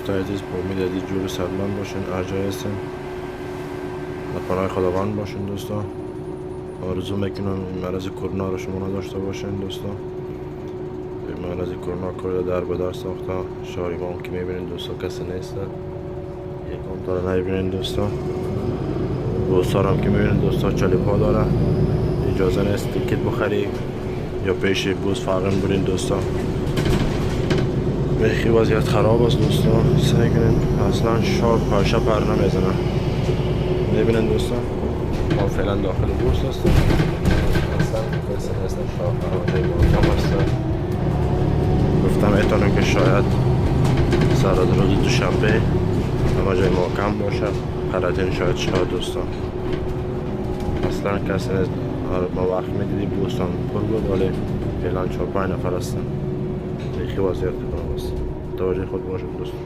دوستای عزیز، با امید عزیز جور سربلند باشین، هر جای هستین در پناه خداوند باشین. دوستا، آرزو میکنم این مرض کرونا رو شما نداشته باشین. دوستا، این مرض کرونا کل در به در ساخته. شهر ما هم که میبینین دوستا، کسی نیست، یکم تا رو نمیبینین. دوستا، دوستا هم که میبینین دوستا، چلیپا داره، اجازه نیست ticket بخری یا پیش bus فارغ برین. دوستا، بیخی وضعیت خراب است. دوستا، سعی کنین، اصلا شاه پاشه پر نمیزنه. میبینن دوستا، ما فعلا داخل بورس هستیم، اصلا کسی نیست، شاه جای محکم هست. گفتم ایتانم که شاید سر از روز دوشنبه همه جای محکم باشه، قرنطینه شاید شد. دوستان، اصلا کسی نیست. آره، ما وقت میدیدیم بوستان پر بود، ولی فعلا چهار پنج نفر هستن. بیخی وضعیت خراب است. توجه خود باشد دوستان.